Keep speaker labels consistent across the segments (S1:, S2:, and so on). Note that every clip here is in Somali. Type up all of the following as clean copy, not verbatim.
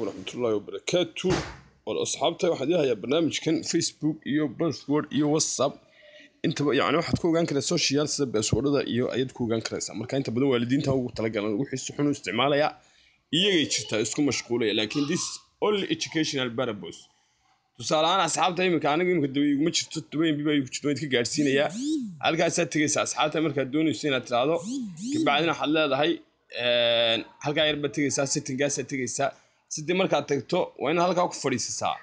S1: Calaykum waraxmatullaahi wabarakaatu. War asxaabta, waxaan idin hayaa barnaamijkan Facebook iyo password iyo WhatsApp intaba. Yani waxaad ku ogaan kartaa social sida passwordada iyo ayaad ku ogaan karaysaa. Marka inta badan waalidiinta ugu talagalan wixii si xun u isticmaalaya iyagay jirtaa isku mashquulaya, laakiin this only educational purpose. Tusaale ahaan asxaabta, iminka aniga iminka dawa iguma jirto, 7 MB baa igu jirto, waan idinka gaadhsiinayaa. Halkaasaad tegaysa asxaabta markaad doonayso inaad tiraahdo, kabacdina waxaad leedahay halkaa yar baad tegaysaa, settingaasaad tegaysaa. Sidii markaad tagto waa inaad halkaa ku fadhiisisaa,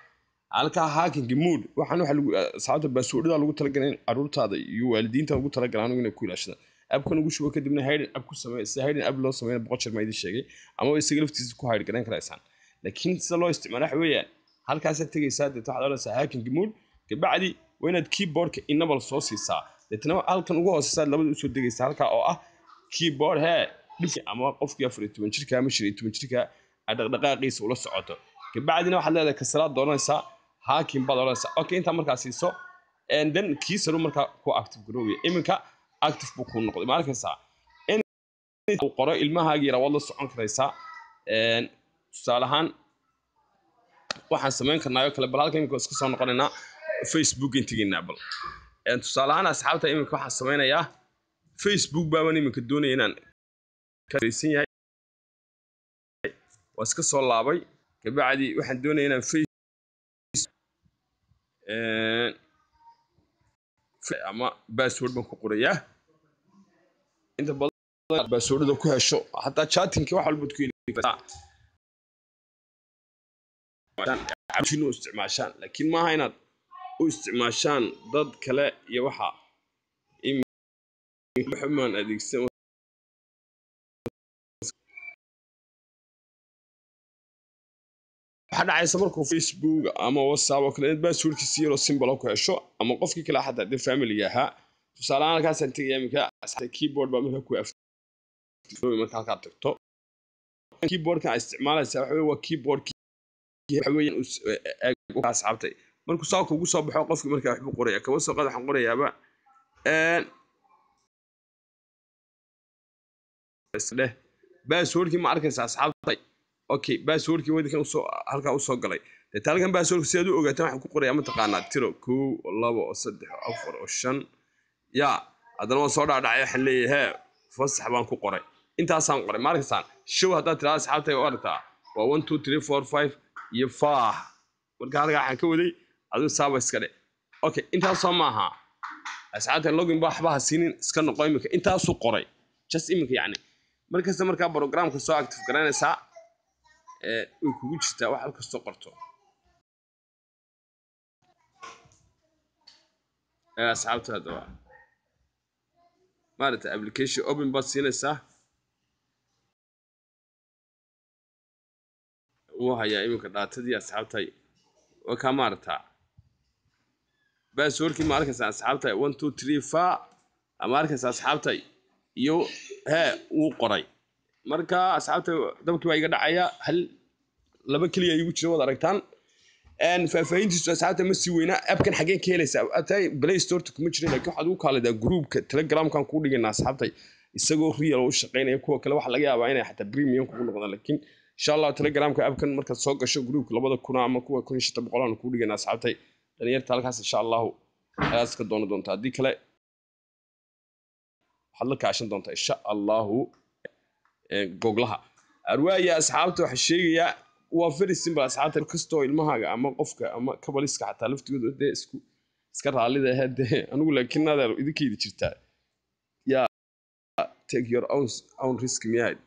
S1: halkaa hacking mode. Waxaan waxa lagu asxaabta passwordada lagu talagalay in caruurtaada iyo waalidiinta ugu talagalay anigu inay ku ilaashadaan. Appkan ugu shubo, kadibna hidden app ku samee. Sida hidden app loo sameeyo 100 jeer ma idin sheegay, ama isaga laftiisa ku hide garan karaysaan, laakiin sida loo isticmaalo waxa weeyaan halkaasaad tegaysaa, deetna waxaad odhanaysaa hacking mode. Kabacdi waa inaad keyboardka enable soo siisaa, deetna halkan ugu hooseysaad labada usoo degaysaa, halkaa oo ah keyboard hee ama qofkii 14 jirka ama 15 jirka aad dhaqdhaqaaqiisa ula socoto. Kabacdina waxaad leedahay kasalaad dooranaysaa, hacking baad odhanaysaa. Okay, intaa markaa siiso and then kiisaru markaa ku active garoobaya. Iminka active buu kuu noqday, ma arkaysaa? In uu qoro ilmahaagii yaraa waad la socon karaysaa. Tusaale ahaan waxaan samayn karnaa oo kale, bal halka iminka iska soo noqonaynaa, Facebook integaynaa. Bal tusaale ahaan asxaabta, iminka waxaan samaynayaa Facebook baaban iminka doonaya inaan karaysan yahay. Waa iska soo laabay, kabacdi waxaan doonaya inaan face ama password baan ku qorayaa. Inta badan passwordada ku hesho, xataa chattingki wax walbaad ku heli kartaa u isticmaashaan, laakiin maaha inaad u isticmaashaan dad kale iyo waxa maan adeegsan. Waxaa dhacaysa markuu Facebook ama WhatsApp oo kale inaad passwordkiisa yaroo simple ku hesho, ama qofkii kale xataa dee familiga ahaa. Tusaale ahaan halkaasaan tegaya iminka, keyboard baa markaa ku marka halkaa tagto, keyboardkan aad isticmaalaysaa waxa weye waa keyboard waxa weeyaan asxaabtay. Markuu saa kugu soo baxo qofkii markaa waxbuu qoraya. Kaba soo qaad waxaan qorayaaba dheh passwordkii, ma arkaysa asxaabtay? Okay, passwordkii wadinkan usoo halkaa usoo galay. Deeta halkan passwordka si aad u ogaataan waxaan ku qorayaa, mataqaanaa, tiro 1, 2, 3, 4 oo 5 ya. Haddana waan soo dhaadhacay, waxaan leeyahay hee fasax baan ku qoray, intaasaan qoray, ma arkaysaan? Show haddaad tirahdo asxaabtay, oo aragtaa waa 1 2 3 4 5 iyo faah. Marka halkaa waxaan ka waday adigu saaba iska dhe. Okay, intaasoo maaha asxaabta, login ba waxba ha siinin, iska noqo. Iminka intaasuu qoray just iminka, yacni markasta markaa programka soo active garanaysaa way kugu jirtaa wax halkastoo qorto. Asxaabta, haddaba maaragtay application open baad siinaysaa. Wuu hayaa iminka datadii asxaabtay, waa kaa maaragtaa passwordkii, ma arkaysaa asxaabtay? 1 2 3 4, ama arkaysaa asxaabtay? Iyo hee wuu qoray. Marka asxaabta, dabkii baa iga dhacaya, hal laba keliya igu jira, waad aragtaan faahfaahintiisu asxaabta ma sii weynaa. Appkan xaggeen ka helaysaa? Atay Play Store kuma jira, laakiin waxaad ugu kaalidaa groupka Telegramkan kuu dhigaynaa asxaabtay, isagoo real u shaqeynaya. Kuwa kale waxaa laga yaabaa inay xataa premium kugu noqdaan, laakiin insha Allah Telegramka appkan markaad soo gasho groupka 2000 ama kuwa 1500 aan kuu dhigaynaa asxaabtay. Dhalinyarta halkaas insha Allahu ayaad iska doono doontaa, haddii kale waxaad la kaashan doontaa insha Allahu goglaha arwaaya. Asxaabta, waxaa sheegayaa waa very simple asxaabta. Kastoo ilmahaaga ama qofka ama kabaliska xataa laftigooda dee isku iska raallida ahayd dee anigu, laakiin adeer idinkayda jirtaa yaa, take your own risk miyahayd.